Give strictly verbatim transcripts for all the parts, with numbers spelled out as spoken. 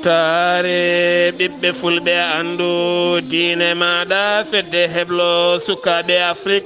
Taare ɓiɓɓe fulɓe, anndu diine maaɗa, fedde heblo sukaaɓe Afrik.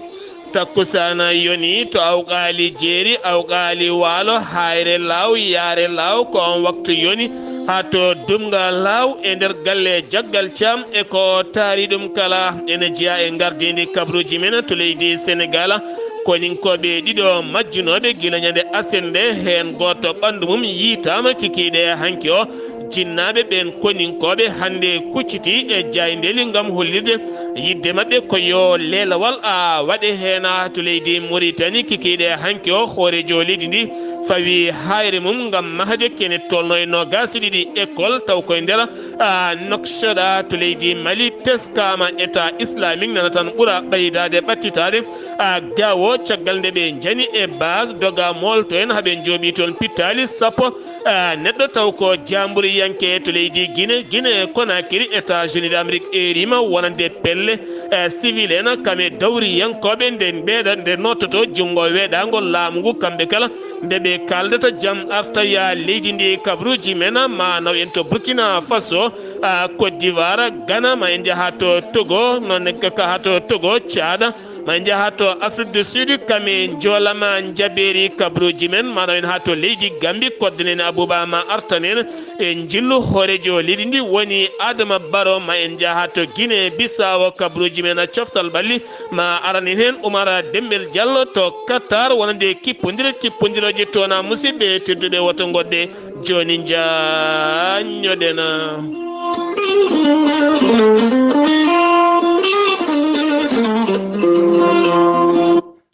Takkusaana yoni to Awqaali Jeeri, Awqaali Waalo, Haayre Laaw, Yaare Laaw, ko on waktu yoni. Haa to Dumga Laaw e nder galle Jaggal Caam e ko taari ɗum kala. Ene jeyaa e ngardiindi kabruuji men to leydi Senegaal. Koninkooɓe ɗiɗo majjunooɓe gila ñande aset nde, heen gooto ɓanndu mum yiytaama kikiiɗe hanki o. Jinnaaɓe ɓeen koninkooɓe hannde kucciti e jaayndeeli ngam hollirde yiɗde maɓɓe ko yo leelawal a waɗe heen to leydi Moritani. Kikiiɗe hanki o, hooreejo leydi ndi fawi haayre mum ngam mahde kene tolno e noogaas e ɗiɗi école, taw koye nder a Noksoda to leydi Mali. Teskaama État Islamique nana tan ɓura ɓeydaade ɓattitaade a gawo, caggal nde ɓe njani e base doga moolto en, haɓe njooɓi toon pittaali sappo a neɗɗo, taw ko jaamburiyanke to leydi Guinée. Guinée Conakry, États-Unis d'Amérique erima wonande pelle a civil en, kame dawriyankooɓe nde mbeɗa nde nottoto junngo weeɗaango laamu ngu, kamɓe kala nde ɓe kaaldata jam arta ya leydi ndi. Kabruuji men ma naw en to Burkina Faso, a Côte d'Ivoire, Ghana, ma en njaha to Togo, noon ne ka, ka haa to Togo, Caada, ma en njaha to Afrique du Sud, kame njoolama njabeeri kabruuji men, ma naw en haa to leydi Gambi, koddanen Abuba ma artanen e njillu hooreejo leydi ndi woni Adama Baro, ma en njaha to Guinée Bissau, kabruuji men a coftal ɓalli, ma aranen heen Umar Dembel Diallo to Qatar, wonande kippondire, kippondirooje toona. Musidɓe tedduɓe, woto ngoɗɗe jooni njaññoɗen.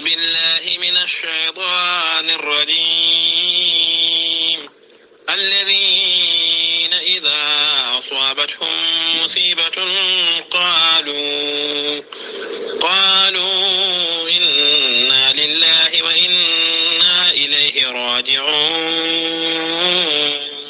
بالله من الشيطان الرجيم. الذين إذا أصابتهم مصيبة قالوا، قالوا إنا لله وإنا إليه راجعون.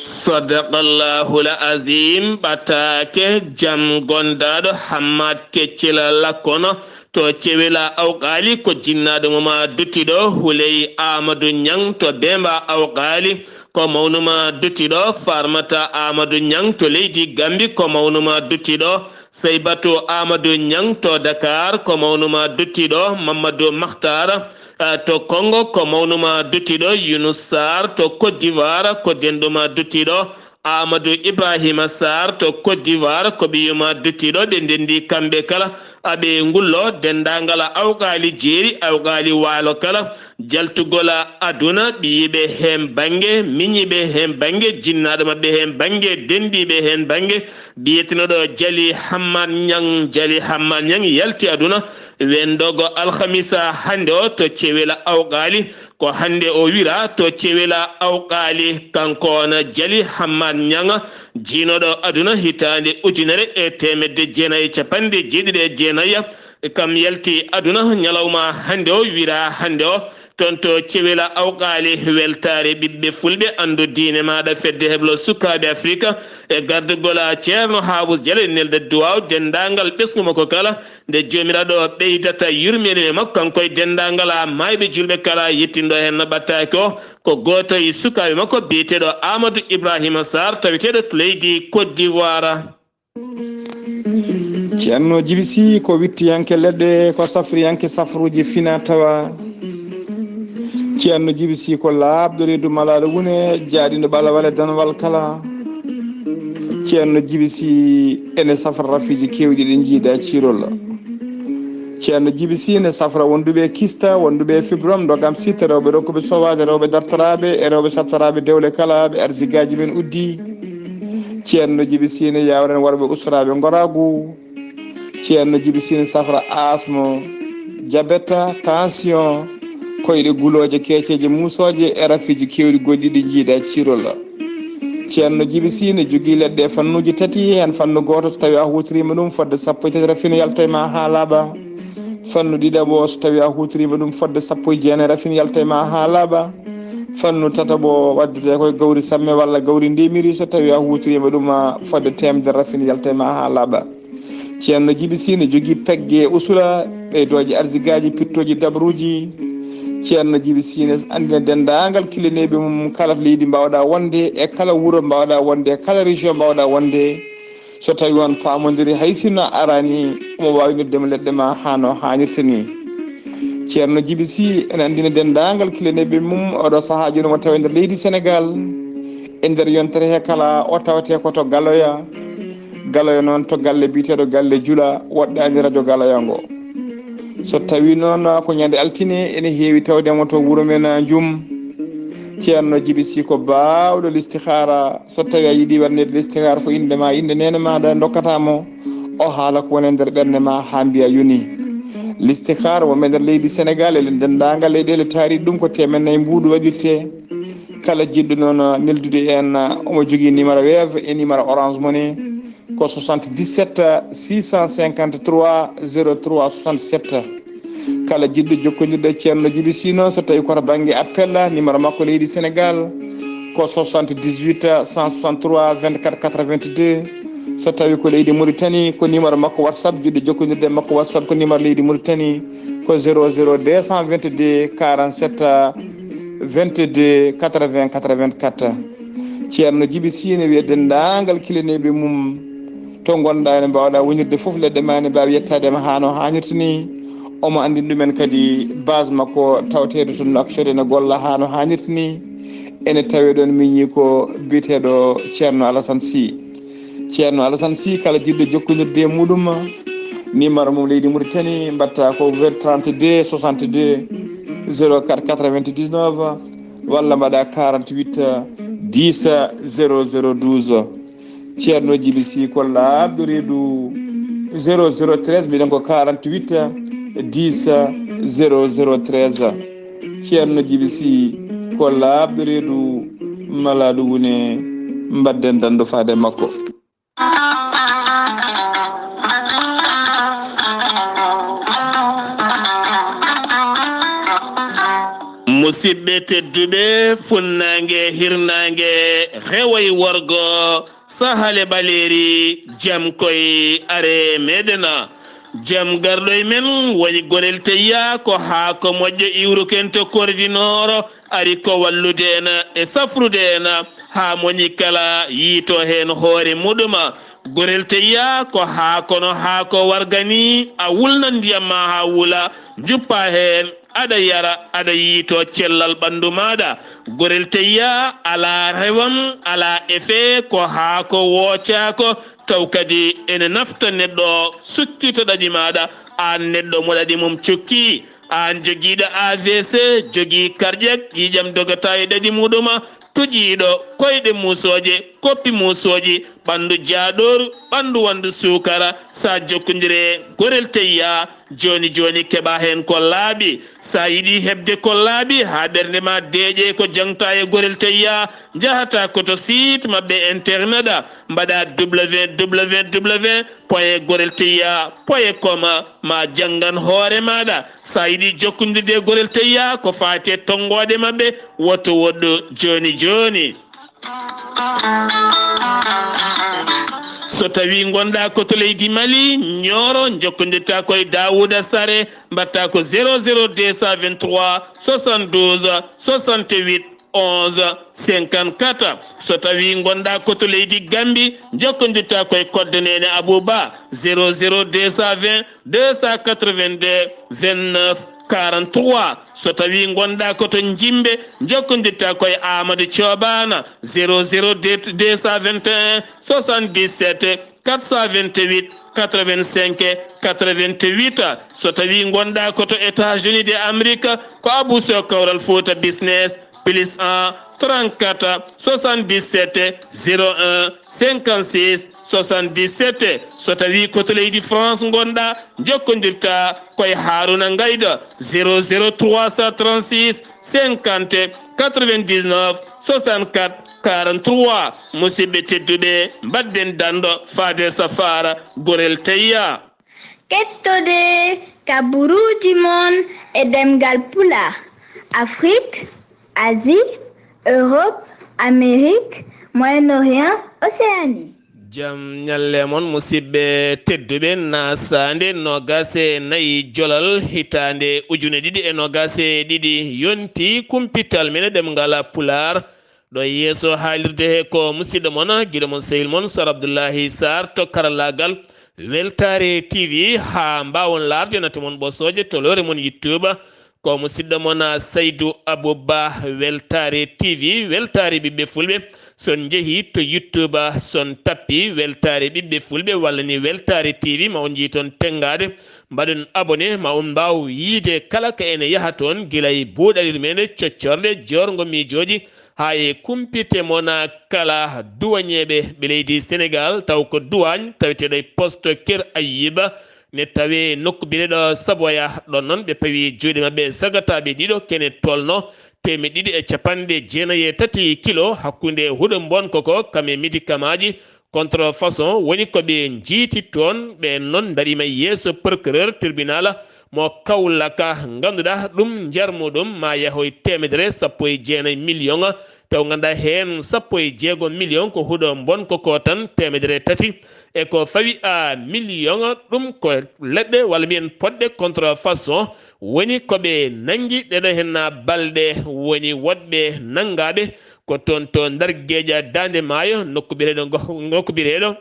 Sadaqallahul Azim. Ɓataake jam gondaaɗo Hammad Keccel Lakkono to Cewela Awqaali, ko jinnaaɗo mum a duttiɗo Huley Aamadu Ñaŋ to Beemba Awqaali, ko mawnuma duttiɗo Farmata Aamadu Ñaŋ to leydi Gambi, ko mawnuma duttiɗo Seybatu Aamadu Ñaŋ to Dakar, ko mawnuma duttiɗo Mammadu Makhtar, eh, to Kongo, ko mawnuma duttiɗo Yunus Sarr to Côte d'Ivoire, ko denɗuma duttiɗo Amadou Ibrahima Sarr to Côte d'Ivoire, ko ɓiyuma duttiɗo. Ɓe ndenndi kamɓe kala aɓe ngullo denndaangal awqaali jeeri, awqaali waalo kala, jaltugol aduna, ɓiyiɓe heen bannge, miñiiɓe heen bannge, jinnaaɗo maɓɓe heen bannge, denndiiɓe heen bannge, biyetenooɗo Jali Hammat Ñaŋ. Jali Hammat Ñaŋ yalti aduna wenndogo alhamisa hannde o to Cewela Awqaali. Ko hannde o wira to Cewela Awqaali, kanko on Jali Hammat Ñaŋ, jiinooɗo aduna hitaande ujunere e teemedde jeenayi e capanɗe jeeɗiɗi e jeenayi. Kam yalti aduna ñalawma hannde o, wira hannde o, toon to Cewela Awqaali. Weltaare ɓiɓɓe fulɓe, anndu diine maaɗa, fedde heblo sukaaɓe Afrika, e gardugol a Ceerno Haabus Jale, nelda duwaaw denndaangal ɓesngu makko kala, nde Joomiraaɗo ɓeydata yurmeende e makko, kanko e denndaangal a maayɓe julɓe kala, yettinɗo heen no ɓattaaki o, ko gooto e sukaaɓe makko biyeteeɗo Amadou Ibrahima Sarr, taweteeɗo to leydi Côte d'Ivoire. Ceerno Jibi Sy ko wittiyanke leɗɗe, ko safriyanke safruuji fina tawa. Ceerno Jibi Sy ko laaɓɗo reedu malaaɗo wune, jaaɗiiɗo ɓalawal e danwal kala. Ceerno Jibi Sy ene safra rafiiji keewɗi ɗi njiida ciirol. Ceerno Jibi Sy ene safra wonduɓe kista, wonduɓe fibrom, ndogam sitta, rewɓe rokkuɓe sowaade, rewɓe dartoraaɓe e rewɓe sattoraaɓe dewle kala, ɓe arsigaaji men uddi. Ceerno Jibi Sy ene yawren worɓe ustoraaɓe ngoraagu. Ceerno Jibi Sy ene safra asmo, jabeta, tension, koyɗe gulooje, keeceeje muusooje e rafiiji keewɗi goɗɗi ɗi njiida ciirol. Ceerno Jibi Sy ene jogii leɗɗe e fannuuji tati, heen fannu gooto so tawii a huutoriima ɗum fodde sappo e tati rafin yalta e ma haa laaɓa. Fannu ɗiɗaɓo so tawii a huutoriima ɗum fodde sappo e jeenayi rafin yalta e ma haa laaɓa. Fannu tataɓo waddetee ko e gawri samme walla gawri ndemiri, so tawii a huutoriima ɗum a fodde teemedere rafin yalta e ma haa laaɓa. Ceerno Jibi Sy ene jogii pegge e usula, ɓeydooje arsigaaji, pittooji dabruuji. Ceerno Jibi Sine anndina denndaangal kilineeɓe mum kala to leydi mbaawɗaa wonde e kala wuro mbaawɗaa wonde e kala région mbaawɗaa wonde. So tawii on paamondiri hay sinno araani, omo waawi noddude ma leɗɗe ma haa no haanirta ni. Ceerno Jibi Sy ene anndina denndaangal kilineeɓe mum oɗo sahaa jooni omo tawa e nder leydi Senegaal. E nder yontere he kala o tawetee ko to Galoya. Galoya noon to galle biyeteeɗo Galle Jula woɗɗaani rajo Galoya ngo. So tawii noon ko ñande altine ene heewi tawde mo to wuro men Njum. Ceerno Jibi Sy ko baawɗo listihaara. So tawii a yiɗi waɗneede listihaara ko innde ma, innde neene ma nda ndokkata mo. O haala ko woni e nder ɓernde ma haa mbiya yoni. Listihaara wonɓe nder leydi Senegaal e denndaangal leyɗeele taariiɗe ɗum ko teemen nayi mbuuɗu waɗirte. Kala jiɗɗo noon neldude en, omo jogii numéro Wave e numéro Orange Money. Ko soixante-dix-sept six cent cinquante-trois zéro trois soixante-sept. Kala jiɗɗo jokkondirde e Ceerno Jibi Sy noon, so tawii ko to bannge appel, numéro makko leydi Senegaal ko soixante-dix-huit cent soixante-trois vingt-quatre quatre-vingt-deux. So tawii ko leydi Mauritanie, ko numéro makko WhatsApp, jiɗɗo jokkondirde e makko WhatsApp ko numéro leydi Mauritanie ko zéro zéro deux cent vingt-deux quarante-sept vingt-deux quatre-vingts quatre-vingt-quatre. Ceerno Jibi Sy ene wiya denndaangal kilineeɓe mum to ngonɗaa ene mbaawɗaa wonirde fof, leɗɗe ma ene mbaawi yettaade ma haa no haanirta ni. Omo anndini ɗumen kadi base makko tawateeɗo toon Nouakchott ene golla haa no haanirta ni. Ene tawee ɗoon miñi ko biyeteeɗo Ceerno Alassane Sy. Ceerno Alassane Sy kala jiɗɗo jokkondirde e muɗum, numéro mum leydi Mauritanie mbaɗta ko trente-deux soixante-deux zéro quatre quatre-vingt-dix-neuf walla mbaɗa quarante-huit dix zéro zéro douze. Ceerno Jibi Sy ko laaɓɗo reedu zéro zéro treize, mbiɗen ko quarante-huit dix zéro zéro treize. Ceerno Jibi Sy ko laaɓɗo reedu malaaɗo wune, mbadden dando faade makko. Musidɓe tedduɓe, funnaange, hirnaange, rewo e worgo, sahale ɓaleeri, jam koy are meɗen. Jam garɗo e men woni Gorel Teyya, ko haako moƴƴo iwrukento kordinooro, ari ko wallude en e safrude en, haa moni kala yiito heen hoore muɗum. Gorel Teyya ko haako no haako warga ni, a wulnan ndiyam ma haa wula, njuppa heen, aɗa yara, aɗa yiito cellal ɓanndu maaɗa. Gorel Teyya alaa rewam, alaa effet, ko haako woocaako, taw kadi ene nafta neɗɗo, sukkita ɗaɗi maaɗa, aan neɗɗo mo ɗaɗi mum cukki, aan jogiiɗo A V C, jogii cardiaque, ƴiiƴam dogata e ɗaɗi muɗum, tuƴiiɗo, koyɗe muusooje, koppi muusooji, ɓanndu jaaɗooru, ɓanndu wanndu suukara, so a jokkondire Gorel Teyya, jooni jooni keɓa heen ko laaɓi. So a yiɗi heɓde ko laaɓi haa ɓernde ma deeƴe ko jaŋta e Gorel Teyya, njahata ko to site maɓɓe internet, mbaɗa www point gorel teyya point com, ma janngan hoore maaɗa. So a yiɗi jokkondirde e Gorel Teyya ko faati e tonngooɗe maɓɓe, woto woɗɗu jooni jooni. So tawii ngonɗaa ko to leydi Mali, Nioro, njokkondirta ko e Daouda Sare, mbaɗta ko zéro zéro deux cent vingt-trois soixante-douze soixante-huit onze cinquante-quatre. So tawii ngonɗaa ko to leydi Gambi, njokkondirta ko e kodde neene Abouba, zéro zéro deux cent vingt deux cent quatre-vingt-deux vingt-neuf quarante-trois. So tawii ngonɗaa ko to Njimbe, njokkondirta ko e Amadou Thioban, zéro zéro deux cent vingt et un soixante-dix-sept quatre cent vingt-huit quatre-vingt-cinq quatre-vingt-huit. So tawii ngonɗaa ko to États-Unis de Amérique, ko Abou Sow Kawral Fouta Business, plus un trente-quatre soixante-dix-sept zéro un cinquante-six soixante-dix-sept. So tawii ko to leydi France ngonɗaa, njokkondirta ko e Haruna Ngaydo, zéro zéro trois cent trente-six cinquante quatre-vingt-dix-neuf soixante-quatre quarante-trois. Musidɓe tedduɓe, mbaɗden dando faade safaara Gorel Teyya. Kettode kaburuuji mon e ɗemngal Pulaar, Afrik, Asie, Europe, Amérique, Moyen-Orient, Océanie. Jam ñalle mon, musidɓe tedduɓe. Nasaande noogaas e nayi jolal, hitaande ujune ɗiɗi e noogaas e ɗiɗi yonti, kumpital men e ɗemngal Pulaar. Ɗo yeeso haalirde he ko musidɗo mon, giɗo mon, sehil mon, Sar Abdullahi Sar to karallaagal Weltaare T V. Haa mbaawon laarde nate mon ɓosooje to lowre mon YouTube. Ko musidɗo mon, ah, Saydu Abuba, Weltaare T V, Weltaare Ɓiɓɓe Fulɓe. So on njehii to YouTube, ah, so on tappii Weltaare Ɓiɓɓe Fulɓe walla ni Weltaare T V, ma on njii toon tenngaade. Mbaɗon abonné, ma on mbaaw yiide kala ko ene yaha toon, gila e buuɗalirmeende, coccorɗe, joorngo miijooji, haa e kumpite mon, ah, kala duwañeeɓe ɓe leydi Senegaal, taw ko duwaañ taweteeɗo e poste Kër Ayiba, ne tawee nokku biyeteeɗo Saboya. Ɗon noon ɓe pawi juuɗe maɓɓe sagataaɓe ɗiɗo, kene tolno teemeɗɗe ɗiɗi e capanɗe jeenayi e tati kilo, hakkunde huɗo mbonko ko kam e médicamentji contrefaçon woni ko ɓe njiiti toon. Ɓeen noon ndariima yeeso procureur tribunal mo Kawlaka, ngannduɗaa ɗum njar muɗum ma yahoy teemedere sappo e jeenayi million, taw ngannduɗaa heen sappo e jeego million ko huɗo mbonko ko tan teemedere tati e ko fawi a million, ɗum ko leɗɗe walla mbiyen poɗɗe contrefaçon woni ko ɓe nanngi. Ɗeɗo heen balɗe woni woɗɓe nanngaaɓe ko toon to Ndar Geeƴa Daande Maayo, nokku biyeteeɗo Goh-, nokku biyeteeɗo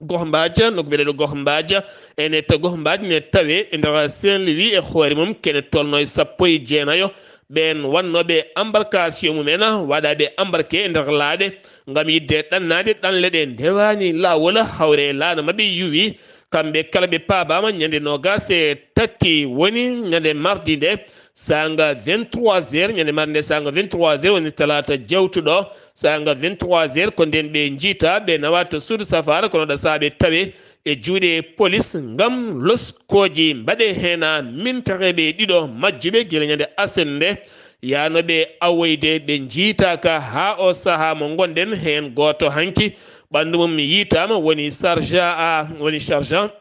Goh Mbaaja, nokku biyeteeɗo Goh Mbaaja, ene to Goh Mbaaja ne tawee e nder Saint-Louis e hoore mum, kene tolno e sappo e jeenayo. Ɓeen wannooɓe embarcation mumen waɗaaɓe embarqué e nder laaɗe ngam yiɗde ɗannaade ɗanle ɗe ndewaani laawol, hawre e laana maɓɓe yuwi. Kamɓe kala ɓe paabaama ñande noogaas e tati woni ñande mardi nde, saanga vingt-trois heures, ñande mardi nde saanga vingt-trois heures woni talaata jawtuɗo, saanga vingt-trois heures ko ndeen ɓe njiita, ɓe nawa to suudu safaara, kono ɗo saabe tawe e juuɗe polis ngam loskooji mbaɗe heen. Mintareeɓe ɗiɗo majjuɓe gila ñande aset nde, yaanooɓe awoyde, ɓe njiitaaka haa o sahaa mo ngonɗen heen. Gooto hanki ɓanndu mum yiitaama, woni sarja a, woni sergent,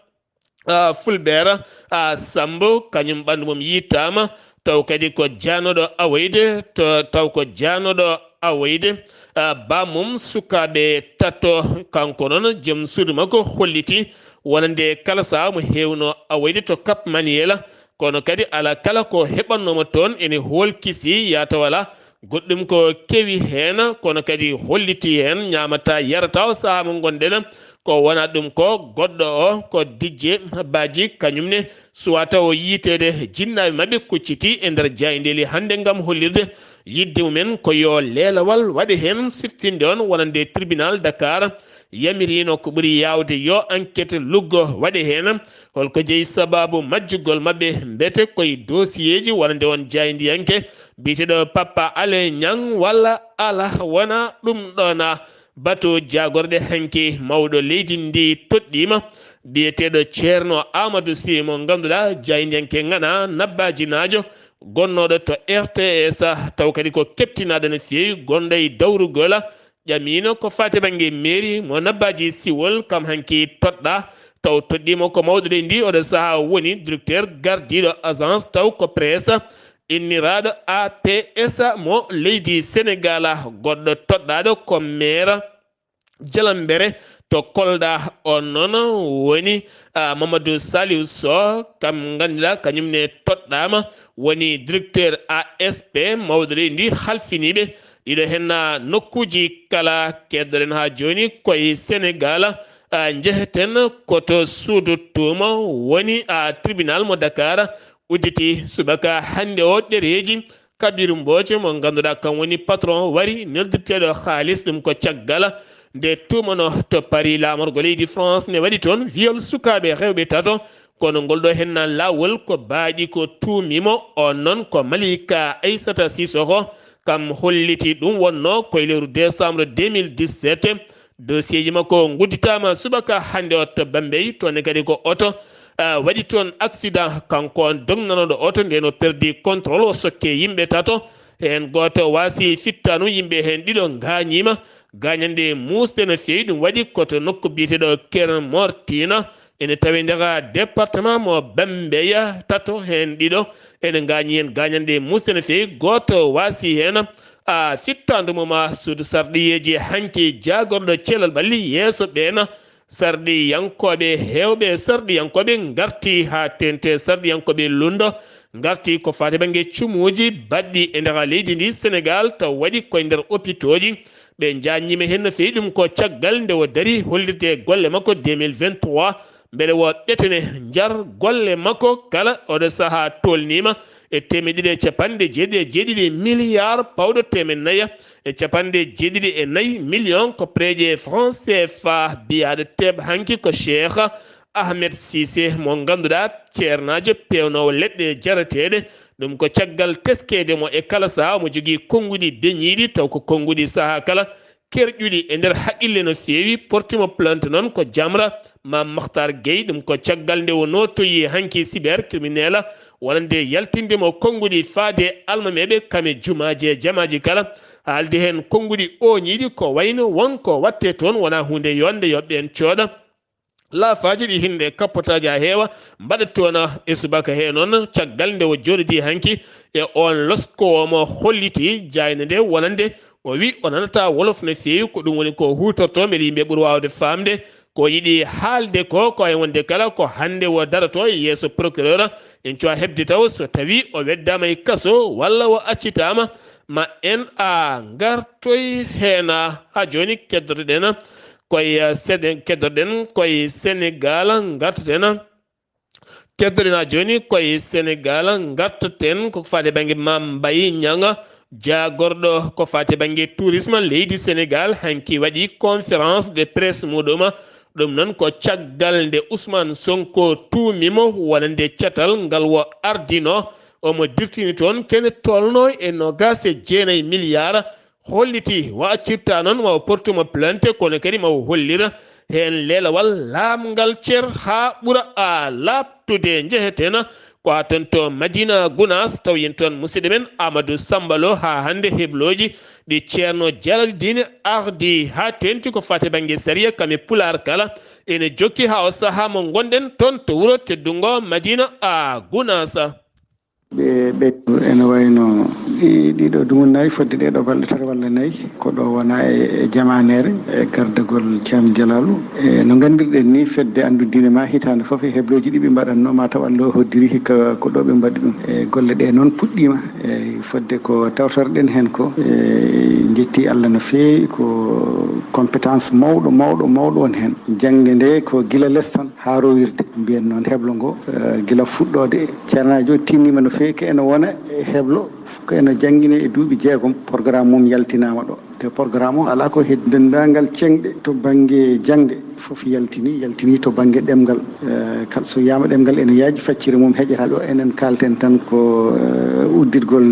a, Fulbert, a, Sambo, kañum ɓanndu mum yiitaama, taw kadi ko jaanooɗo awoyde, to, taw ko jaanooɗo awoyde, a, bammum sukaaɓe tato, kanko noon joom suudu makko holliti wonande kala sahaa mo heewno awoyde to Cap Manuel, kono kadi alaa kala ko heɓannoomo toon, ene hoolkisi yaata wala. Goɗɗum ko kewi heen, kono kadi holliti heen ñaamata yarata o sahaa mo ngonɗen. Ko wona ɗum ko goɗɗo o, ko Dijje Baaji, kañum ne suwata o yiiteede. Jinnaaɓe maɓɓe kucciti e nder jaayndeeli hannde ngam hollirde yiɗde mumen ko yo leelawal waɗe heen, siftinde on wonande tribunal Dakar yamirino ko ɓuri yaawde yo enquête luggo waɗe heen. Holko jeyi sababu majjugol maɓɓe? Mbete koye dossier ji wonande on jaayndiyanke biyeteeɗo Papa Alain Niang walla ala? Wona ɗum ɗoon. Bato jaagorɗe hanki mawɗo leydi ndi toɗɗiima, biyeteeɗo Ceerno Amadou Sy mo ngannduɗaa jaayndiyanke ŋana nabbajinaajo gonnooɗo to R T S, taw kadi ko keɓtinaaɗo no feewi gonɗo e dawrugol. Ƴamiino ko faati bannge mairie mo Nabbaaji Siwol, kam hanki toɗɗaa, taw toɗɗiima ko mawɗo leydi ndi, oɗo sahaa woni directeur gardiiɗo agence, taw ko presse inniraaɗo A P S mo leydi Senegaal. Goɗɗo toɗɗaaɗo ko maire Jalambere to Kolda, on noon woni, ah, Mamadou Saliou Sow, kam ngannduɗaa kañum ne toɗɗaama woni directeur A S P mawɗo leydi ndi halfiniiɓe ɗiɗo heen nokkuuji kala. Keddoɗen haa jooni koye Senegaal, ah, njeheten ko to suudu tuuma woni, ah, tribunal mo Dakar udditi subaka hannde o ɗereeji Kabiru Mboojo mo ngannduɗaa kam woni patron wari neldirteeɗo haalis, ɗum ko caggal nde tuumano to Paris laamorgo leydi France ne waɗi toon viol sukaaɓe rewɓe tato. Kono ngol ɗo henna laawol ko baaɗi ko tuumimo on noon ko Malika Aissata Sissoko, kam holliti ɗum wonno koye lewru décembre deux mille dix-sept. Dossier ji makko ngudditaama subaka hannde o to Bambey, toon ne kadi ko oto, ah, waɗi toon accident. Kanko on dognanooɗo oto nden o perdi contrôle, o sokke yimɓe tato. Heen gooto waasi fittaandu, yimɓe heen ɗiɗo ngaañiima. Gaañanɗe muusɗe no feewi, ɗum waɗi ko to nokku biyeteeɗo Kër Mortina, ene tawi nder département mo Bambey. Tato heen ɗiɗo ene ngaañi heen gaañanɗe muusɗe no feewi. Gooto waasi heen, A fittaandu mum a suudu sarɗiyeeji hanki jaagorɗo ceelal ɓalli yeeso ɓeena sarɗiyankooɓe heewɓe sarɗiyankooɓe ngarti haa teente sarɗiyankooɓe lunndo ngarti ko faati bannge cumuuji baɗɗi e nder leydi ndi Senegaal taw waɗi koye nder opitooji. Ɓe njaajniima heen no feewi ɗum ko caggal nde o darii hollirde golle makko deux mille vingt-trois mbele wo ɓetene njar golle makko kala oɗo sahaa tolniima e teemeɗɗe ɗiɗi e capanɗe jeeɗiɗi e jeeɗiɗi milliard pawɗo teemeɗɗe nayi e capanɗe jeeɗiɗi e nayi million ko peeje franc C F A. Biyaaɗo teeɓ hanki ko Cheikh Ahmed Cissé mo ngannduɗaa ceernaajo peewnoowo leɗɗe jarateeɗe. Ɗum ko caggal teskeede mo e kala sahaa omo jogii konnguɗi beñiiɗi taw ko konnguɗi sahaa kala kerƴuɗi e nder haqqille no feewi, porti mo plainte noon ko Jamra Mame Makhtar Gueye. Ɗum ko caggal nde o nootoyi hanki cybercriminel wonande yaltinde mo konnguɗi faade almameeɓe kam e jumaaji e jamaaji kala. Haalde heen konnguɗi ooñiiɗi ko wayno won ko waɗtee toon wonaa huunde yonde yo ɓeen cooda. Laafaaji ɗi hinde kappotaaji haa heewa mbaɗa toon e subaka hee noon caggal nde o jooɗodii hanki e oon losko omo holliti jaaynde nde wonande o wi o nanataa wolof no feewi ko ɗum woni ko huutortoo mbele yimɓe ɓuri waawde faamde ko yiɗi haalde ko ko e wonde kala ko hannde o darotoo e yeeso procureur en cuwa heɓde taw so tawi o weddaama e kaso walla o accitaama ma en a ngartoy heen haa jooni keddotoɗen koye Sene- keddoɗen koye Senegaal ngartoɗen keddoɗen haa jooni koye Senegaal ngartoten ko faati bannge Mame Mbaye Niang jaagorɗo ko faati bannge tourisme leydi Senegaal hanki waɗi conférence de presse muɗum. Ɗum noon ko caggal nde Ousmane Sonko tuumimo wonande catal ngal o ardino omo dirtini toon kene tolno e nogas e jeenayi milliard holliti wa accirta noon ma o portuma plainte kono kadi ma o hollira heen leelawal laamngal cer haa ɓura a laaɓtude njeheten ko haa toon to Madina Gunaas taw yen toon musidɗo men Amadou Samba Lo haa hannde heblooji ɗi ceerno jalal diine ardi haa teenti ko faati bannge sariya kam e pulaar kala ene jokki haa o sahaa mo ngonɗen toon to wuro teddungo Madina a Gunaas. Ɓe ɓe ene wayno ɗi- ɗiɗo dumunnayi fodde ɗeɗo balɗe tati walla nayi ko ɗo wona e e jamaneere e gardagol ceerno jalalu e no nganndirɗen ni fedde anndu diine ma hitaande fof e hebloji ɗi ɓe mbaɗatno ma taw allah hoddiri hikka ko ɗo ɓe mbaɗi ɗum e golle ɗe noon puɗɗima e fodde ko tawtorɗen heen ko e jetti allah no feewi ko compétence mawɗo mawɗo mawɗo won heen jangde nde ko gila les tan haa rowirde mbiyen noon heblo ngo gila fuɗɗoode ceernaajo o tinnima no feewi ko ene wona e heblo ko ene janngine e duuɓi jeegom programme mum yaltinaama ɗo te programme o alaa ko heddi denndaangal ceŋɗe to bannge jaŋde fof yaltini yaltini to bannge ɗemngal kala so wiyaama ɗemngal ene yaaji faccere mum heƴata ɗo enen kaalten tan ko udditgol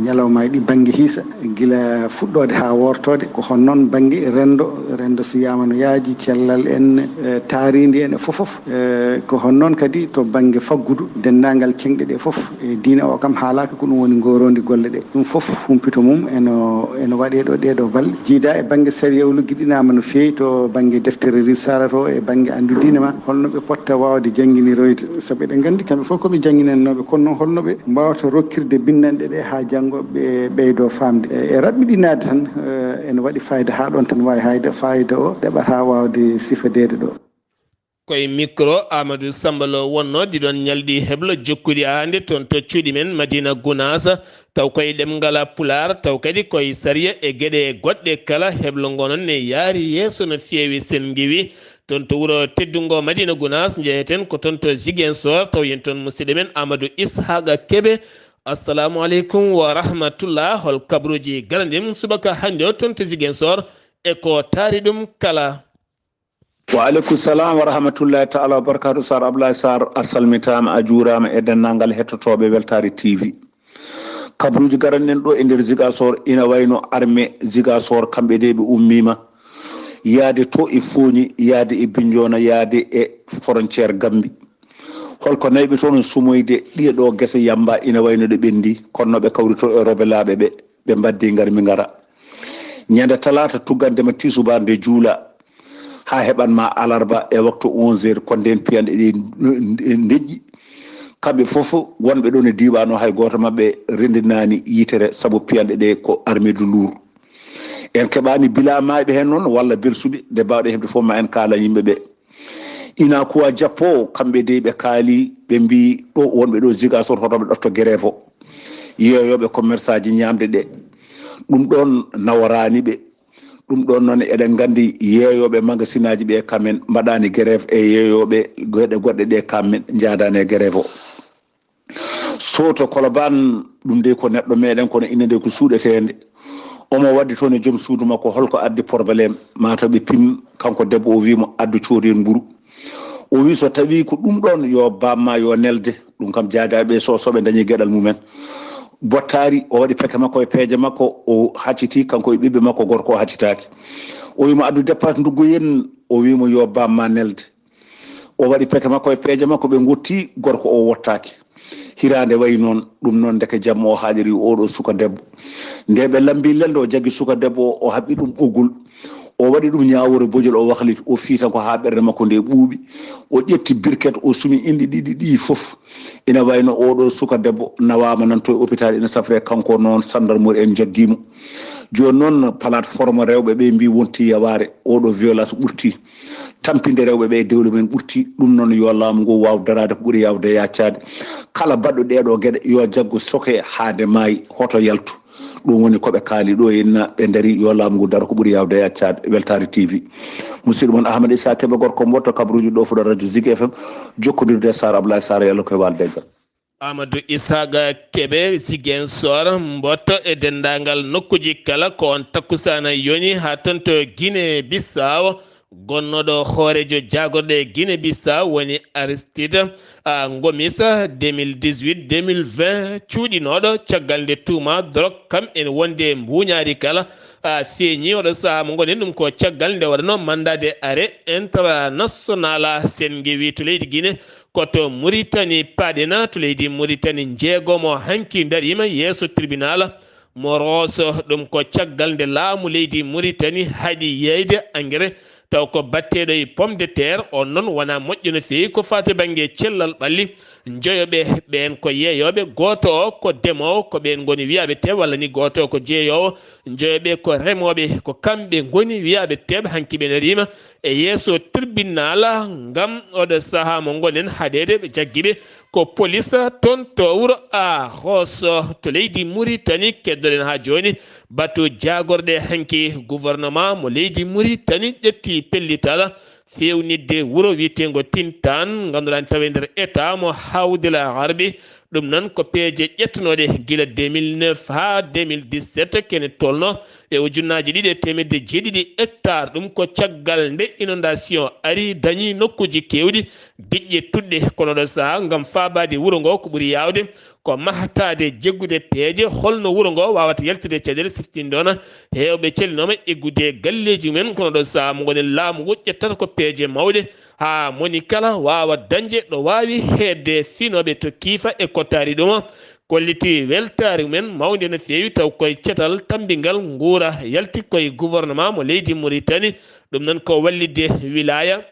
ñalawmaaji ɗi bannge hiisa gila fuɗɗoode haa wortoode ko hono noon bannge renndo renndo so wiyaama no yaaji cellal en taarindi en e fof fof ko hono noon kadi to bannge faggudu denndaangal ceŋɗe ɗe fof e diine o kam haalaaka ko ɗum woni ngooroondi golle ɗe ɗum fof humpito mum eno eno waɗee ɗo ɗee ɗoo balɗe jiidaa e bannge sariya o luggiɗinaama no feewi to bannge deftere risala to e bannge anndu diine ma holno ɓe potta waawde jannginiroyde sabu eɗen nganndi kamɓe fof ko ɓe jannginannooɓe kono noon holno ɓe mbaawata rokkirde binndanɗe ɗe haa janngo ɓe ɓeydoo faamde e raɓɓiɗinaade tan ene waɗi faayida haa ɗoon tan waawi haayde faayida o ɗeɓata waawde sifadeede ɗo. Koye mikro Amadou Samba Lo wonnoo ɗiɗon ñalɗi heblo jokkuɗi aande toon to cuuɗi men Madina Gunaas taw koye ɗemngal Pulaar taw kadi koye sariya e geɗe goɗɗe kala heblo ngo noon ne yaari yeeso no feewi sen ngiwi toon to wuro teddungo Madina Gunaas njeheten ko toon to Ziguinchor taw yen toon musidɗo men Amadou Ishaqa Kebe. Assalamu aleykum wa rahmatullah hol kabruuji galanɗin subaka hannde o toon to Ziguinchor e ko taari ɗum kala. Wa aleykum salam wa rahmatullahi taala wa barakatu sar Ablaye Sar a salmitaama a juuraama e denndaangal hettotooɓe Weltaare T V. Kabruuji garanɗen ɗo e nder Ziguinchor ina wayno armée Ziguinchor kamɓe de ɓe ummiima yaade to e Fooñi yaade e Binnjoona yaade e frontière Gammbi. Holko nayi ɓe toon sumoyde ɗiye ɗo gese yamba ina wayno ɗe ɓenndi kono no ɓe kawrito e rewɓe laaɓe ɓe ɓe mbaddii ngar mi ngara. Ñande talaata tuggande ma tiisubaar nde juula haa heɓan ma alarba e waktu onze heures ko ndeen piyanɗe ɗe ndeƴƴi Kamɓe fof wonɓe ɗoon e diiwaan o, hay gooto maɓɓe renndinaani yitere sabu piyanɗe ɗe ko armée de lourd. En keɓaani bilaa maayɓe heen noon walla belsuɓe, nde mbaawɗen heɓde fof ma en kaalan yimɓe ɓe. Ina kuwa jappo, kamɓe dey ɓe kaali, ɓe mbii ɗo wonɓe ɗo Ziguinchor hotoɓe ɗotto grève o. Yeeyooɓe commerçant ji ñaamde ɗe. Ɗum ɗoon naworaani ɓe. Ɗum ɗoon noon eɗen nganndi yeeyooɓe magasinaaji ɓe kamɓe mbaɗaani grève e yeeyooɓe geɗe goɗɗe ɗe kamɓe njaadaani e grève o. Soto Kolobaan, ɗum dey ko neɗɗo meɗen, kono ina dey ko suuɗeteende. Omo waddi toon e joom suudu makko, holko addi problème? Mataw ɓe pin, kanko debbo o wii mo, "Addu coodeen mburu." O wii, "So tawii ko ɗum ɗoon, yo baamma yo nelde." Ɗum kam jaadaaɓe so, so ɓe dañi geɗal mumen. Bottaari, o waɗi peke makko e peeje makko, o hacciti, kanko e ɓiɓɓe makko, gorko o haccitaaki. O wii mo, "Addu dépasse nduggoyen." O wii mo, "Yo baamma nelde." O waɗi peke makko e peeje makko, ɓe ngotti, gorko o wottaaki. Hiraande wayi noon, ɗum noon ndeke jamma o haaɗiri oɗo suka debbo. Nde ɓe lambi lelde, o jaggi suka debbo o, o haɓɓi ɗum ɓoggol. O waɗi ɗum ñaawore bojol, o wakliti, o fiita ko haa ɓernde makko nde ɓuuɓi. O ƴetti birket, o sumi inɗe ɗiɗi ɗi fof. Ina wayno oɗo suka debbo nawaama nan to e hôpital, ina safre kanko noon, sandarmori en jaggi mo. Jooni noon, plateforme rewɓe ɓe mbi wonti yawaare, oɗo violence ɓurti. Tampinde rewɓe ɓe e dewle men ɓurti. Ɗum noon, yo laamu ngu waaw daraade ko ɓuri yaawde e yaccaade. Kala baɗɗo ɗeeɗo geɗe, yo jaggu soke haa nde maayi, hoto yaltu. Ɗum woni ko ɓe kaali ɗo, inna ɓe ndari, yo laamu ngu daro ko ɓuri yaawde e yaccaade. Weltaare T V. Musidɗo mon Ahmad Issa Kebe, gorko Mboto, kabaruuji ɗo fuɗa radio Zik F M, jokkondirde Sar Ablaye Sar, yalla koye waalde e jam. Amadou Isaaga Kebe, Ziguinchor, Mboto e denndaangal nokkuuji kala, ko on takkusaana yoni haa toon to Guinée Bissau. Gonnooɗo hooreejo jaagorɗe Guinée Bissau woni Aristide, a, Gomis, deux mille dix-huit deux mille vingt, cuuɗinooɗo caggal nde tuuma drog kam en wonde mbuuñaari kala, a, feeñi oɗo sahaa mo ngonen ɗum ko caggal nde waɗanoo mandat de arrêt international, a, sennge wi to leydi Guinée. Ko to Mauritanie paaɗen, to leydi Mauritanie, jeegomo hanki dariima yeeso tribunal mo Rosso. Ɗum ko caggal nde laamu leydi Mauritanie haɗi yeeyde engrais, taw ko batteeɗo e pomme de terre. On noon wonaa moƴƴo no feewi ko faati bannge cellal ɓalli. Njoyo ɓe, ɓeen ko yeeyooɓe, gooto o ko demoowo, ko ɓeen ngoni wiyaaɓe teeɓ, walla ni gooto o ko jeeyoowo. Njoyo ɓe ko remooɓe, ko kamɓe ngoni wiyaaɓe teeɓ, hanki ɓe dariima e yeeso tribunal ngam oɗo sahaa mo ngonen haɗeede, ɓe jaggi ɓe ko polis toon to wuro a Rosso to leydi Mauritanie. Keddoɗen haa jooni batu jaagorɗe hanki. Gouvernement mo leydi Mauritanie ƴetti pellital feewnitde wuro wiyeteengo Tintaan, ngannduɗaa ene tawee nder état mo Hawdil Harbi. Ɗum noon ko peeje ƴettanooɗe gila deux mille neuf haa deux mille dix-sept, kene tolno e ujunnaaji ɗiɗi e teemedde jeeɗiɗi hectare. Ɗum ko caggal nde inondation ari, dañi nokkuuji keewɗi diƴƴe tuɗɗe. Kono ɗo sahaa, ngam faabaade wuro ngo, ko ɓuri yaawde ko mahtaade, jaggude peeje holno wuro ngo waawata yaltude caɗeele, siftinde noon heewɓe calinooma eggude galleeji mumen. Kono ɗo sahaa mo ngonen, laamu ngu ƴettata ko peeje mawɗe haa moni kala waawa dañde ɗo waawi heedde finooɓe to kiifa e kottaari ɗum. Kolliti weltaare mumen mawnde no feewi, taw koye catal tammbingal nguura yalti koye gouvernement mo leydi Mauritanie. Ɗum noon ko wallitde wilaya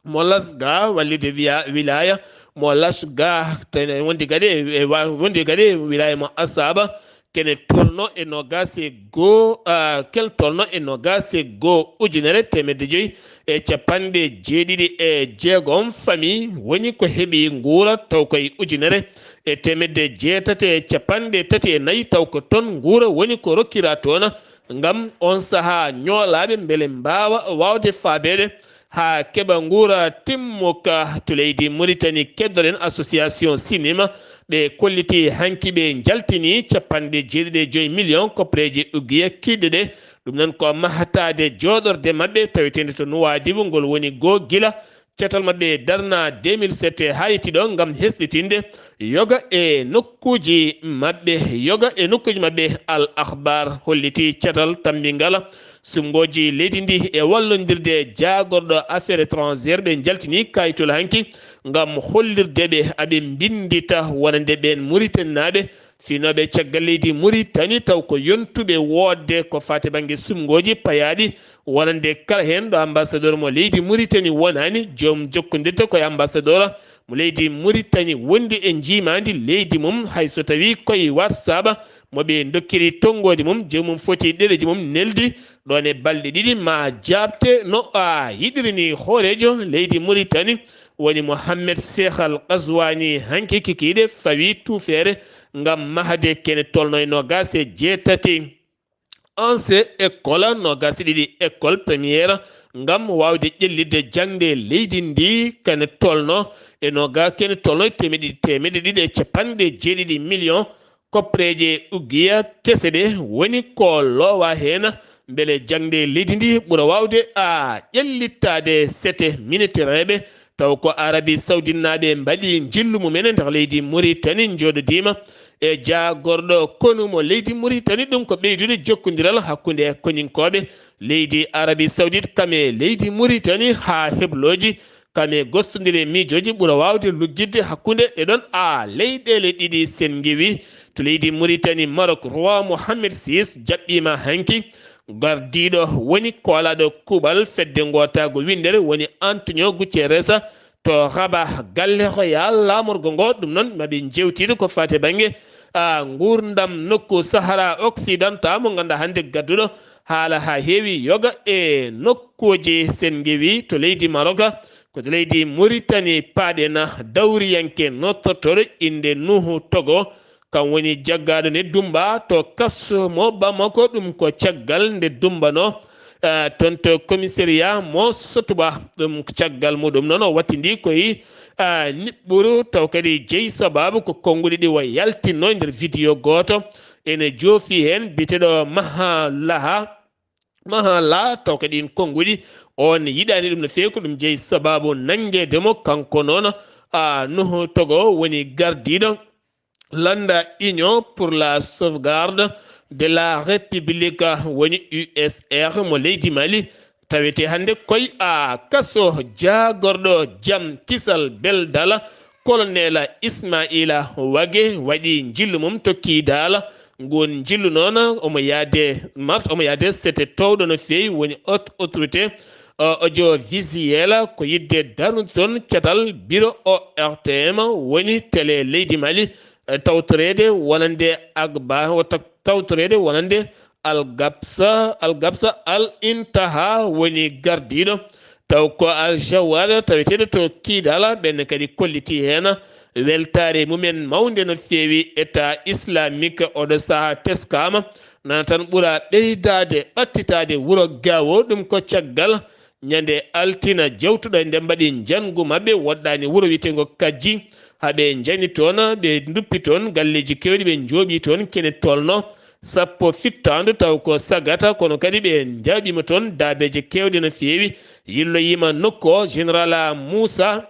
mo Lasga, wallitde wiya, wilaya mo Lasga, tene wondi kadi e, e wa-, wondi kadi e wilaya mo Asaba, kene tolno e nogas e goo, ah, kel tolno e nogas e goo ujunere teemedde joyi e capanɗe jeeɗiɗi e jeegom famille woni ko heɓi nguura, taw koye ujunere e teemedde jeetati e capanɗe tati e nayi, taw ko toon nguura woni ko rokkira toon ngam on sahaa ñoolaaɓe mbele mbaawa waawde faabeede haa keɓa nguura timmuka. To leydi Mauritanie, keddoɗen association Sinima, ɓe kolliti hanki ɓe njaltini capanɗe jeeɗiɗi e joyi million koppareeje ugiya kiiɗɗe ɗe. Ɗum noon ko mahataade jooɗorde maɓɓe taweteende to Nuwaadibu, ngol woni goo gila catal maɓɓe darna deux mille sept haa yetti ɗo ngam hesɗitinde yoga e nokkuuji maɓɓe. Yoga e nokkuuji maɓɓe, Al Akhbar holliti catal tammbingal sumngooji leydi ndi e wallondirde jaagorɗo affaires étrangères, ɓe njaltini kayitol hanki ngam hollirde ɓe aɓe mbinndita wonande ɓeen Muritaninaaɓe finooɓe caggal leydi Muritani, taw ko yontuɓe woodde ko faati bannge sumngooji payaaɗi, wonande kala heen ɗo ambassadeur mo leydi Muritani wonani, joom jokkondirde ko e ambassadeur mo leydi Muritani wondi e njiimaandi leydi mum, hay so tawii koye WhatsApp mo ɓe ndokkiri tonngoode mum, joomum foti ɗereeji mum neldi ɗoon e balɗe ɗiɗi ma jaaɓte no a yiɗiri ni. Hooreejo leydi Muritani woni Mohammed Sehal Qazwani hanki kikiiɗe fawi tuufeere ngam mahde kene tolno e noogaas e jeetati anse école, noogaas e ɗiɗi école première ngam waawde ƴellitde jaŋde leydi ndi kene tolno e nooga-, kene tolno e teemeɗe ɗiɗi, teemeɗe ɗiɗi e capanɗe jeeɗiɗi million koppereeje uggiya kese ɗe woni ko loowa heen mbele jaŋde leydi ndi ɓura waawde a ƴellittaade sete minitireeɓe. Taw ko Arabi Sawdinnaaɓe mbaɗi njillu mumen e nder leydi Muritani, njooɗodiima e jaagorɗo konu mo leydi Muritani. Ɗum ko ɓeydude jokkondiral hakkunde koninkooɓe leydi Arabi Sawdit kam e leydi Muritani haa heblooji kam e gostondire miijooji ɓura waawde luggitde hakkunde ɗe ɗoon a leyɗeele ɗiɗi. Sen ngewi to leydi Muritani, Marok, roi Mohammed six jaɓɓiima hanki gardiiɗo woni koolaaɗo kuuɓal fedde ngootaago winndere woni Antonio Guterres to Rabat, galle royal laamorgo ngo. Ɗum noon, ma ɓe njeewtiidu ko faati e bannge, a, nguurndam nokku Sahara Occidental mo ngannduɗaa hannde gadduɗo haala haa heewi yoga e nokkuuji. Sen ngewi to leydi Maroka, ko to leydi Muritani paaɗen dawriyanke nottortooɗo innde Nuhu Togo, kam woni jaggaaɗo nde Dumba to kaso mo Bamako. Ɗum ko caggal nde Dumba no, eh, toon to commissariat mo Sotuba. Ɗum caggal muɗum noon o wattindi koye, eh, niɓɓuru, taw kadi jeyi sababu ko konnguɗi ɗi o yaltinno e nder vidéo gooto. Ene joofi heen biyeteeɗo Mahalaha, Mahala, taw kadi ɗiin konnguɗi on yiɗaani ɗum no feewi, ko ɗum jeyi sababu nanngeede mo kanko noon, a, Nuhu Togo woni gardiiɗo lannda Union pour la sauvegarde de la République, woni U S R mo leydi Mali, tawetee hannde koye a kaso. Jaagorɗo jam kisal beldal, Kolonel Ismaila Wage waɗi njillu mum to Kiidaala. Nguun njillu noon omo yahde mart, omo yahde sete toowɗo no feewi, woni haute autorité, o, audiovisuel, ko yiɗde darnude toon catal biro O R T M, woni télé leydi Mali, eh, tawtoreede wonande Agba, o taw-, tawtoreede wonande Al Gabsa, Al Gabsa Al Intaha woni gardiiɗo. Taw ko Al Jawad taweteeɗo to Kiidaala, ɓeen kadi kollitii heen weltaare mumen mawnde no feewi État islamique oɗo sahaa teskaama, nana tan ɓura ɓeydaade ɓattitaade wuro Gaawo. Ɗum ko caggal ñande altina jawtuɗo nde mbaɗi njangu maɓɓe woɗɗaani wuro wiyeteengo Kajji. Haa ɓe njani toon, ɓe nduppi toon galleeji keewɗi, ɓe njooɓi toon kene tolno sappo fittaandu, taw ko sagata, kono kadi ɓe njaaɓiima toon daabeeje keewɗe no feewi. Yilloyiima nokku o, Général Moussa,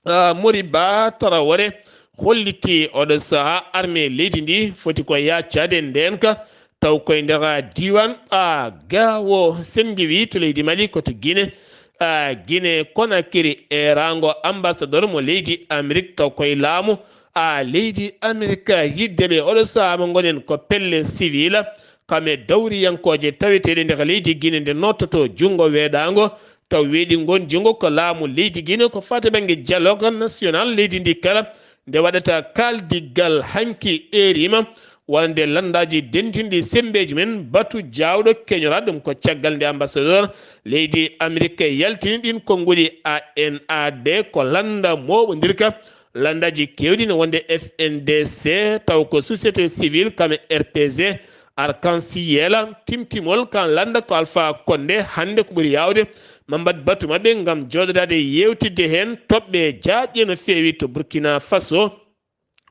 ah, Moriba Traoré holliti oɗo sahaa armée leydi ndi foti ko yaaccade ndeenka, taw koye nder diiwaan, a, Gaawo. Sen ngewi to leydi Mali, ko to Guinée, a, Guinée Conakry, eeraango ambassadeur mo leydi Amérique, taw koye laamu, a, leydi Amérique, yiɗde ɓe oɗo sahaa mo ngonen ko pelle civil, kam e dawriyankooje taweteeɗe nder leydi Guinée nde nottoto junngo weeɗaango, taw weeɗi ngon junngo ko laamu leydi Guinée ko faati bannge dialogue national leydi ndi kala, nde waɗata kaaldiggal hanki eeriima wonande lanndaaji dentinɗi semmbeeji men batu jaawɗo keñora. Ɗum ko caggal nde ambassadeur leydi Amérique yaltini ɗiin konnguɗi A N A D, ko lannda mooɓondirka lanndaaji keewɗi no wonde F N D C, taw ko société civile kam e R P G, Arc-en-Ciel, timtimol kan lannda ko Alpha Condé, hannde ko ɓuri yaawde, Mamad Batu maɓɓe ngam jooɗodaade yeewtidde heen toɓɓe jaaƴɗe no feewi to Burkina Faso.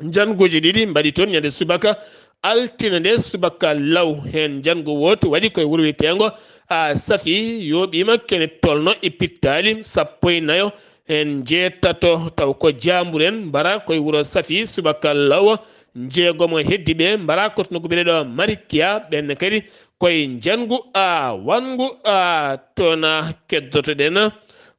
Njannguuji ɗiɗi mbaɗi toon ñande subaka altine nde subaka law. Heen njanngu wooto waɗi koye wuro wiyeteengo a Safi, yooɓiima kene tolno e pittaali sappo e nayo, heen njeetato taw ko jaamburen mbara koye wuro Safi subaka law. Njeegomo heddi ɓe mbara koto nokku biyeteeɗo Marikia, ɓeen kadi koye njanngu a wanngu a toon. Keddotoɗen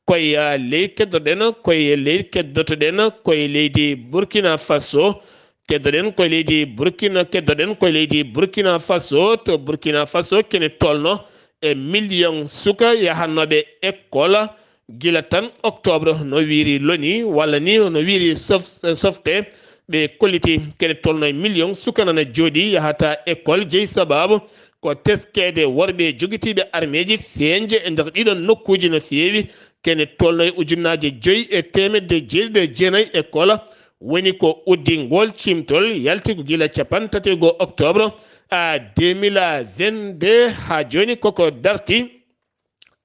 koye, a, ley, keddoɗen koye ley, keddotoɗen koye leydi Burkina Faso. Keddoɗen koye leydi Burkina, keddoɗen koye leydi Burkina Faso. To Burkina Faso kene tolno e million suka yahannooɓe école, Gila tan octobre no wiiri loni, walla ni no wiiri sof-, softe, ɓe kolliti kene tolno e million suka nana jooɗi yahata école. Jeyi sababu ko teskeede worɓe jogitiiɓe armeeji feeñde e nder ɗiɗon nokkuuji no feewi. Kene tolno e ujunnaaje joyi e teemedde jeeɗiɗi e jeenayi école woni ko uddi ngol ciimtol, yalti ko gila capanɗe tati e goo octobre, a, deux mille vingt-deux haa jooni koko darti.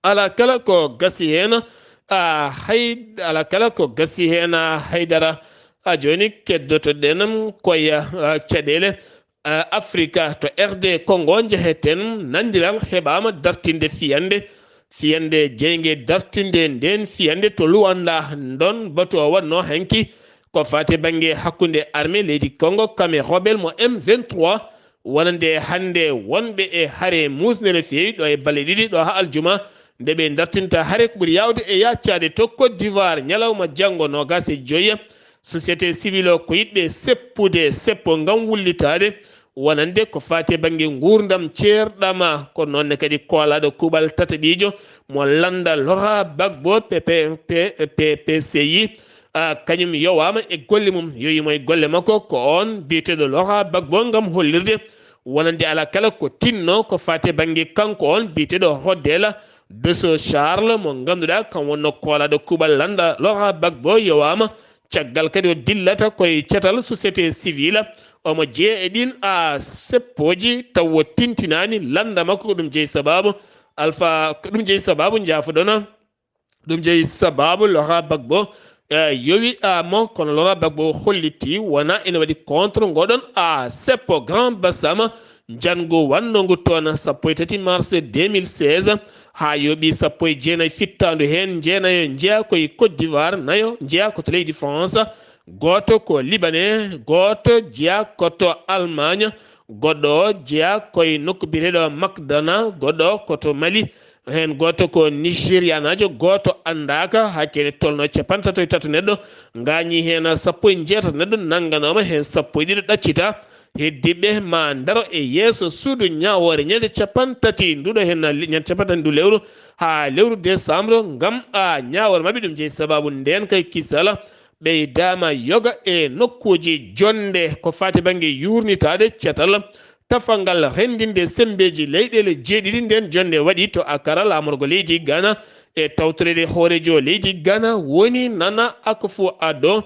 Alaa kala ko gasi heen, a, hay, alaa kala ko gasi heen, a, haydara. A, jooni keddoto-ɗen koye, a, caɗeele, a, Afrika. To R D Congo njeheten, nanndiral heɓaama dartinde fiyannde. Fiyannde jeynge dartinde ndeen fiyannde to Luanda, ɗoon batu o waɗnoo hanki. Ko faati bannge hakkunde armée leydi Congo, kame rebelle mo M vingt-trois, wonande hannde wonɓe e hare muusnde no feewi ɗo e balɗe ɗiɗi ɗo haa aljuma, nde ɓe dartinta hare ko ɓuri yaawde e yaccaade to Côte d'Ivoire ñalawma janngo noogaas e joy. Société civile o ko yiɗɓe seppude seppo ngam wullitaade wonande ko faati e bannge nguurndam ceerɗama, kono noon ne kadi koolaaɗo kuuɓal tataɓiijo mo lannda Laurent Gbagbo, P P, P P C I, a, kañum yowaama e golle mum, yowiimo e golle makko ko oon biyeteeɗo Laurent Gbagbo ngam hollirde wonande alaa kala ko tinno ko faati e bannge kanko oon biyeteeɗo Rodela Besso Charles mo ngannduɗaa kam wonno koolaaɗo kuuɓal lannda Laurent Gbagbo yowaama. Caggal kadi o dillata koye catal société civile, omo jeeya e ɗin a seppooji taw o tintinaani lannda makko. Ko ɗum jeyi sababu Alpha, ko ɗum jeyi sababu njaafoɗon. Ɗum jeyi sababu Laurent Gbagbo, eh, yowi, ah, mo, kono Laurent Gbagbo holliti wona ene waɗi contre ngoɗon a seppo Grand Bassam, njanngu wannongu toon sappo e tati mars deux mille seize, haa yooɓi sappo e jeenayi fittaandu heen, jeenayo njeya koye Côte d'Ivoire, nayo njeya ko to leydi France, gooto ko Libanais, gooto jeya ko to Allemagne, goɗɗo o jeya koye nokku biyeteeɗo Makdana, goɗɗo o ko to Mali, heen gooto ko Nigerianaajo, gooto anndaaka, hakke ne tolno capanɗe tato e tato neɗɗo, ngaañi heen sappo e jeetato neɗɗo, nannganooma heen sappo e ɗiɗo ɗaccita. Heddiiɓe ma ndaro e yeeso suudu ñaawoore ñande capanɗe tati nduɗo heen, ñande capanɗe tati ndu lewru haa lewru décembre, ngam a ñaawoore maɓɓe. Ɗum jeyi sababu ndeen kay kisala ɓeydaama yoga e nokkuuji jonnde ko faati bannge yuurnitaade catal tafalngal renndinde semmbeeji leyɗeele jeeɗiɗi. Ndeen jonnde waɗi to Akara, laamorgo leydi Ghana, e tawtoreede hooreejo leydi Ghana woni Nana Akufo-Addo.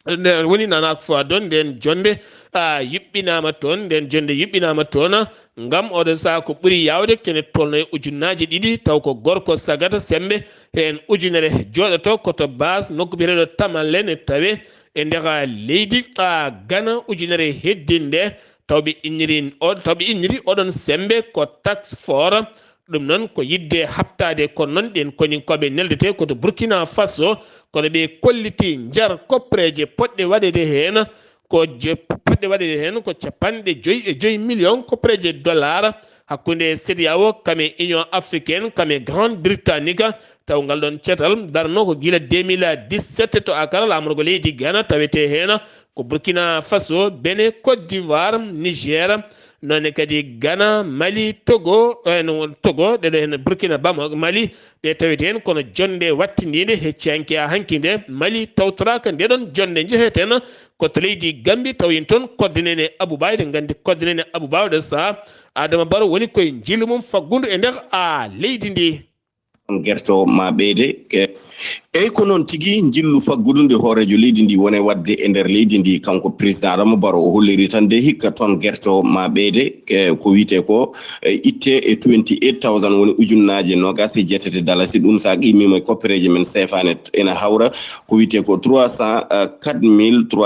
Nde woni Nana Akufo-Addo, ndeen jonnde, a, yuɓɓinaama toon, ndeen jonnde yuɓɓinaama toon, ngam oɗo sahaa ko ɓuri yaawde kene tolno e ujunnaaje ɗiɗi, taw ko gorko sagata semmbe, heen ujunere jooɗoto ko to base nokku biyeteeɗo Tamale ne tawee e nder leydi, a, Ghana, ujunere heddinde, taw ɓe inniri o, taw ɓe inniri oɗon semmbe ko task force. Ɗum noon ko yiɗde haɓtaade, kono noon ɗeen koninkooɓe neldetee ko to Burkina Faso, kono ɓe kolliti njar koppereeje potɗe waɗeede heen, ko je-, potɗe waɗeede heen ko capanɗe joyi e joyi million koppereeje dollar hakkunde CEDEAO, kame Union Africaine, kame Grande Britannique, taw ngal ɗoon catal darno ko gila deux mille dix-sept to Akara, laamorgo leydi Ghana, tawetee heen ko Burkina Faso, Benin, Côte d'Ivoire, Niger, noone kadi Ghana, Mali, Togo, en won Togo, ɗeɗo heen Burkina, Bamako, Mali, ɗe tawete heen kono jonnde wattindiinde hecciyanke haa hanki nde Mali tawtoraaka. Nde ɗoon jonnde njeheten ko to leydi Gambi, taw en toon kodde nene Abouba, eɗen nganndi kodde nene Abouba oɗo sahaa Adama Barrow woni koye njillu mum faggundu e nder a leydi ndi. On gerto ma ɓeyde ke. Eyyi, ko noon tigi, njillu faggudu nde hooreejo leydi ndi woni waɗde e nder leydi ndi, kanko président Adama Barrow, o holliri tan de hikka toon gerto ma ɓeyde ke, ko wiyetee ko, e, itte e twenty-eight thousand, woni ujunnaaje noogaas e jeetati dalasi. Ɗum, so a qimmiima e koppereeje men seefaane, ene hawra ko wiyetee ko trois cent quatre mille trois cent